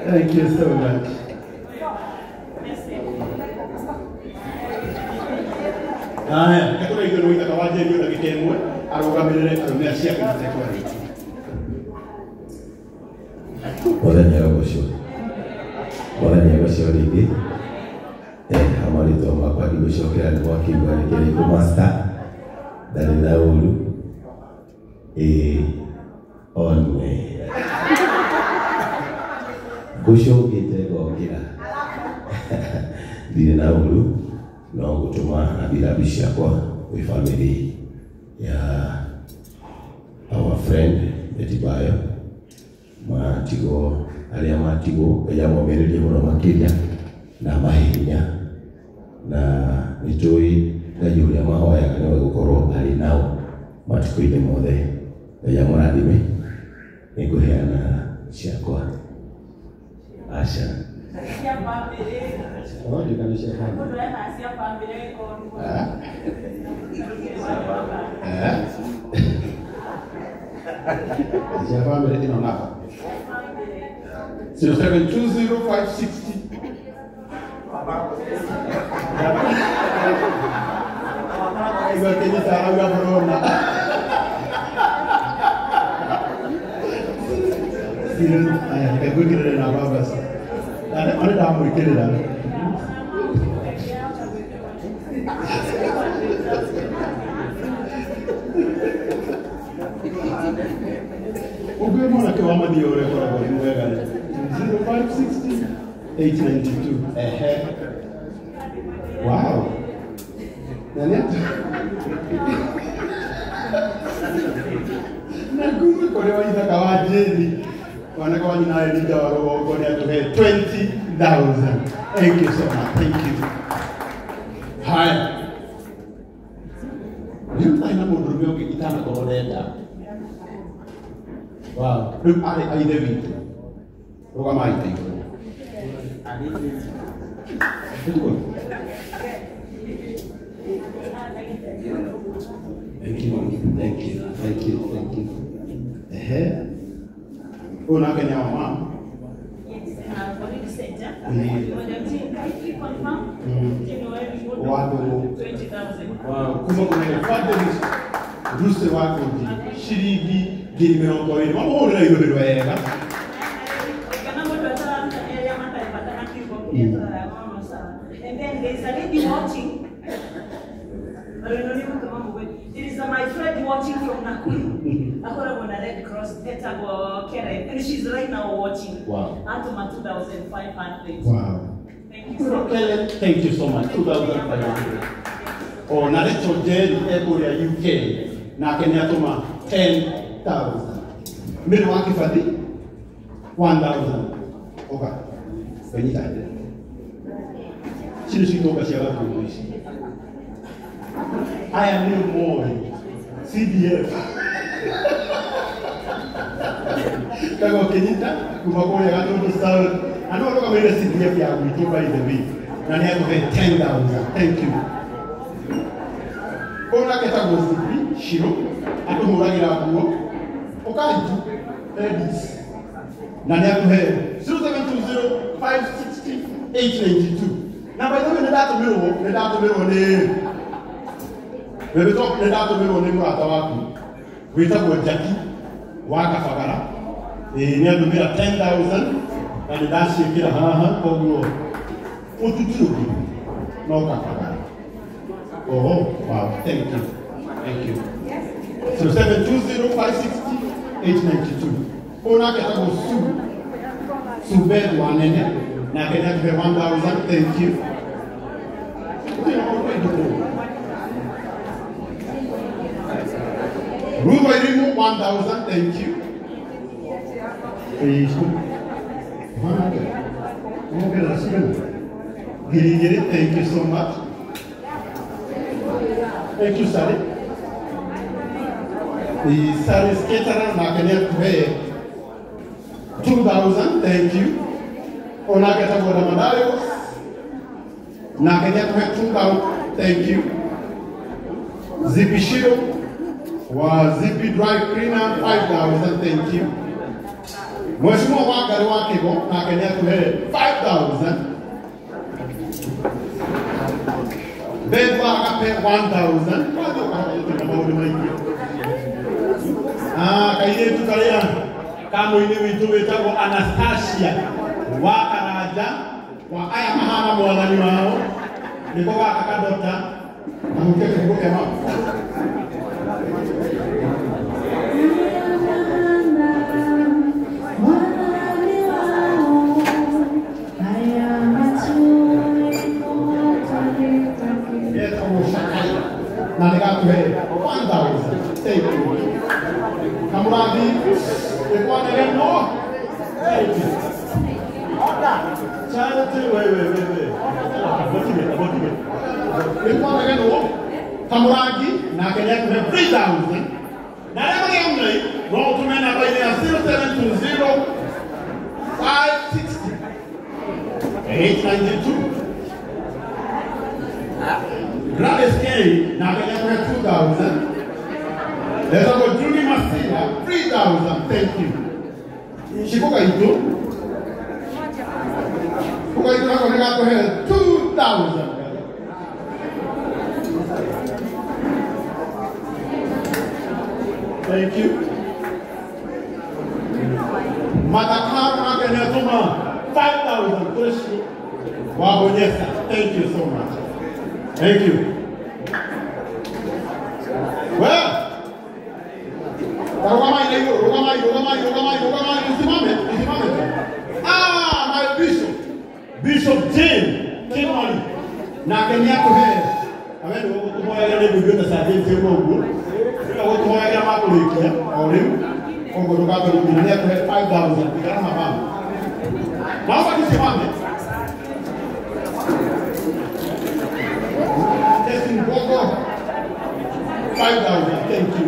Thank you so much. Aya, katũraigua nĩ Waithaka wa Njeri ndagĩka ĩmwe arũgamĩrĩre arũme acio angĩ matekwarĩtie. Mwathani arogocwo. Mwathani arogocwo rĩngĩ. Amarĩtwa makwa ndigũcokera nĩ mwakĩigua nĩ Kĩrĩkũ Master, ndarĩ na ũru. One. Ngũcũngĩte ngokĩra. Ndirĩ na ũru, no ngũtũma rambirambi ciakwa gwĩ family ya our friend Betty Bayo. Matigwo arĩa matigwo Ngai amomĩrĩrie mũno makĩria na amahe hinya, na nĩtũĩ Ngai ũrĩa mahoyaga nĩwe gũkorwo arĩ nao matukũ-inĩ mothe. Ngai amũrathime. Nĩngũheana ciakwa. Aca. Cia bamĩrĩ. Oh, ndikana cia bamĩrĩ. Mũndũ ena cia bamĩrĩ ĩkorwo. Cia bamĩrĩ ĩno namba 0720560. Igua kĩnyita arauga mũrona. Aya, reke ngwĩkĩrĩre namba basi. Na nĩ ndamwĩkĩrĩra. Ũguo mwanake wa mathio ũrĩa ũkoragwo arĩ mwega nĩ 0560 892. Ehe. Wow. Na nĩ atĩ na kuma kũrĩ Waithaka wa Njeri mwanake wa nyina Elija wa Rũgongo nĩ atũhe 20,000. Thank you so much. Thank you. Haya. Rĩu ndarĩ na mũndũrũme ũngĩ itanakorwo ndenda. Wow. Rĩu arĩ a ithe witũ. Rũgamai ta igũrũ. Thank you, mommy. Thank you. Thank you. Thank you. Ehe. Ũyũ nake nĩ awa mama. Yes, Community Center. Kindly confirm. Watho. 20,000. Wow. Kuma kũrĩ Father Ruse wa Kũnji ciringi ngiri mĩrongo ĩrĩ. Mamũhũrĩra igũrũ wega. Kana mũndũ atararuta nĩ arĩa matarĩ bata na kiugo kĩrĩa tũrarama masawa. And then there is a lady watching. There is a my friend watching from Nakuru. Akoragwo na Red Cross etagwo Keren, and she's right now watching. Wow. Atũma 2,500. Wow. Thank you so much. Kellen, thank you so much. 2,500. O na Rachel Jerry ekũrĩa UK nake nĩ atũma 10,000. Mary wa Kĩbathi 1,000. Oka. Wenyita. Ciri citonga cia Gatũndũ ici. Aya nĩ moĩ CDF. Kago kĩnyita kuma kũrĩa Gatũndũ South. Na no arũgamĩrĩre CDF ya gwitũ by the way. Na nĩ atũhe 10,000. Thank you. Ũyũ nake etagwo Zipi Shiro, atũhũragĩra nguo. Ũkai tu, ladies. Na nĩ atũhe 0720 560 892. Na by the way, nĩ ndatũmĩrwo nĩ nĩ ndatũmĩrwo nĩ mũrata waku wĩtagwo Jackie wa Kabagara. Nĩ andũmĩra 10,000 na nĩ ndaciĩkĩra haha, koguo ũtuti ũngĩ no Kabagara. Oh, wow, thank you. Thank you. 0720 560 892. Ũyũ nake etagwo Sue Wanene, nake nĩ atũhe 1,000. Thank you. Ruth Wairimu 1,000. Thank you. Ngiri igĩrĩ, thank you so much. Thank you, Sally. Sally Skaterer nake nĩ atũhe 2,000. Thank you. Ũyũ nake etagwo Ramadayos nake nĩ atũhe 2,000. Thank you. Zipishiro Wa Zipi Dry Cleaner 5,000, thank you. Mheshimiwa Wangari wa Kigo nake nĩatũhe 5,000. Beth wa Agape 1,000. Kwathoka maũndũ maingĩ. Kairĩtu karĩa ka mũini witũ wĩtagwo Anastasia wa Karanja wa aya mahana mwathani wao nĩko gaka kadota na mũke kĩhugo kĩa mama. Na nĩgatũhe 1,000. Thank you. Kamurathi ĩkwanegeno. Thank you. Charity, wait. Abotige. Ĩkwanegeno. Kamurangi nake nĩatũhe 3,000. Na arĩa marĩ online no ũtũme namba-inĩ ya 0720 560 892. Gladys K nake nĩatũhe 2,000. There's about Julie Masina, 3,000, thank you. Shikoka Ito. Shikoka Ito nako nĩgatũhe 2,000. Thank you. Matakaro nake nĩatũma 5,000. Kũrĩ Wabonyesa, thank you so much. Thank you. Well, usimame. My bishop, Bishop Jane Kimani, nake nĩatũhe. Awe nĩwe gũtũhoyaga nĩ ndugu ta Sergeant ũguo. Nĩwe gũtũhoyaga makũrĩkia o rĩu. Koguo ndũgatũrumia, nĩatũhe 5,000. Igana mabao. Naomba tusimame. Testing Boko 5,000, thank you.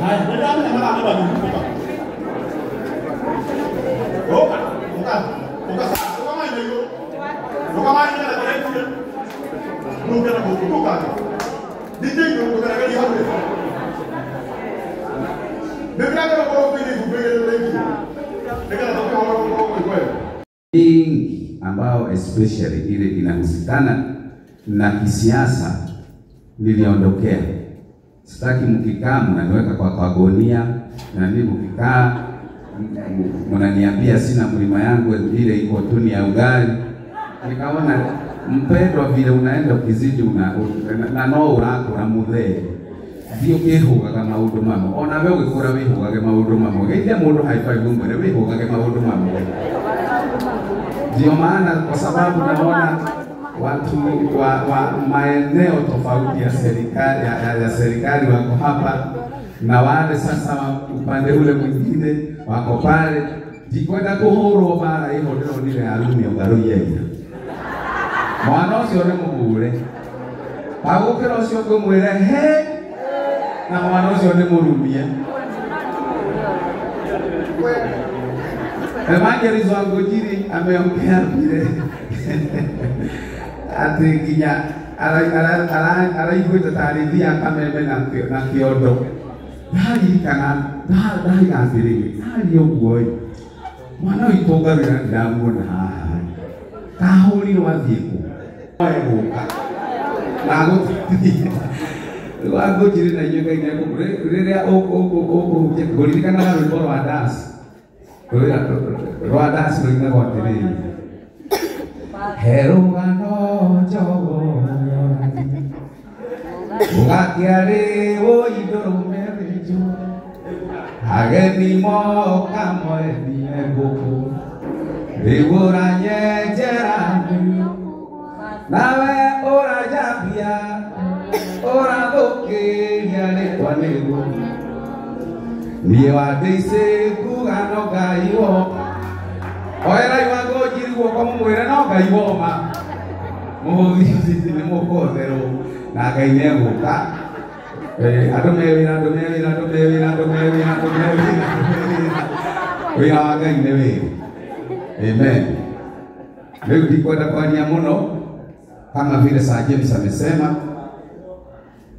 Haya, nenda na mara nenda nikupa. Oka, oka, oka kama ile hiyo. Kama ile na kile. Ndugu na kukuka. DJ ndugu na gari hapo. Ndio na kwa pili kupige ile ile. Ndio na kwa kwa mingi ambao especially ile inahusikana na kisiasa niliondokea. Sitaki mkikaa mnaniweka kwa gonia na mimi mkikaa mnaniambia sina mlima yangu ile iko tuni ya ugali. Nikaona mpendwa vile unaenda ukizidi una na no urakura muthee thiĩ ũkĩhũgaga maũndũ mamwe ona we ũgĩkũra wĩhũgage maũndũ mamwe geithia mũndũ high five ũmwĩre wĩhũgage maũndũ mamwe. Ndio maana kwa sababu naona watu wa maeneo tofauti ya serikali ya serikali wako hapa na wale sasa upande ule mwingine wako pale. Ndikwenda kũhũrwo bara ĩho ndĩronire arumio ngarũiya ira mwana ũcio nĩ mũhũre agũkĩra ũcio ngũmwĩre he na mwana ũcio nĩ mũrumie. Evangelist Wangũnjiri ameongea vile ati nginya araiguĩte tarĩthi ya kameme na kĩondo. Ndaririkana ndaiga atĩrĩrĩ ndaria ũguo ĩ mwana witũ ngarũra ndamuona haha kahũrirwo athiĩ kũ egũka na gũtithia Wangũnjiri na inyuĩ Ngai nĩekũmũ rĩrĩa ũkũhunjia ngũririkanaga rwĩmbo rwa dance rwa dance rũinagwo atĩrĩrĩ he rũgano njogo ũgakĩarĩwo indũrũme thĩnjwo ageni moka moenie ngũkũ rĩu ũranyenjera nawe ũranjambia ũrathũkĩria rĩtwa nĩguo niĩ wandĩicĩ nguga no Ngai woma oerai Wangũnjiri guoko mũmwĩre no Ngai woma mũhũthi nĩ mũkũhotherwo na Ngai nĩegũka. Andũ me wĩra andũ me wĩra andũ me wĩra andũ me wĩra andũ me wĩra wĩra wa Ngai nĩ wĩra. Amen. Rĩu ndikwenda kwaria mũno kama vile Sir James amesema.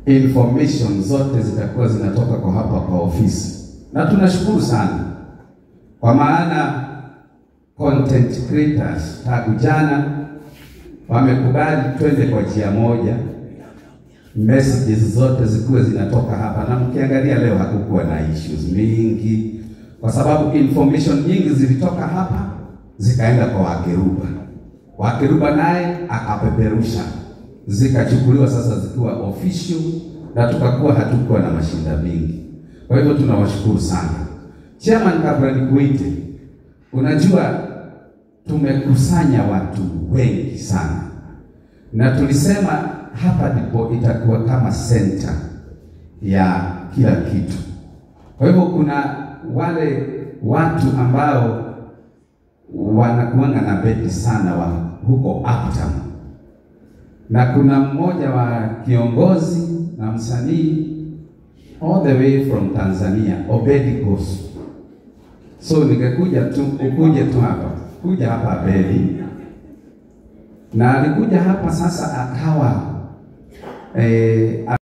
Information zote zitakuwa zinatoka kwa hapa kwa ofisi, na tunashukuru sana kwa maana content creators tangu jana wamekubali twende kwa njia moja, messages zote zikuwe zinatoka hapa. Na mkiangalia leo hakukuwa na issues mingi, kwa sababu information nyingi zilitoka hapa zikaenda kwa Wakeruba, Wakeruba naye akapeperusha, zikachukuliwa sasa zikiwa official, na tukakuwa hatukuwa na mashinda mingi. Kwa hivyo tunawashukuru sana. Chairman, kabla nikuite, unajua tumekusanya watu wengi sana, na tulisema hapa ndipo itakuwa kama center ya kila kitu. Kwa hivyo kuna wale watu ambao wanakuanga na beti sana wa huko Uptown, na kuna mmoja wa kiongozi na msanii all the way from Tanzania, Obedi Gosu. So ningekuja tu ukuje tu hapa, kuja hapa Abedi, na alikuja hapa sasa akawa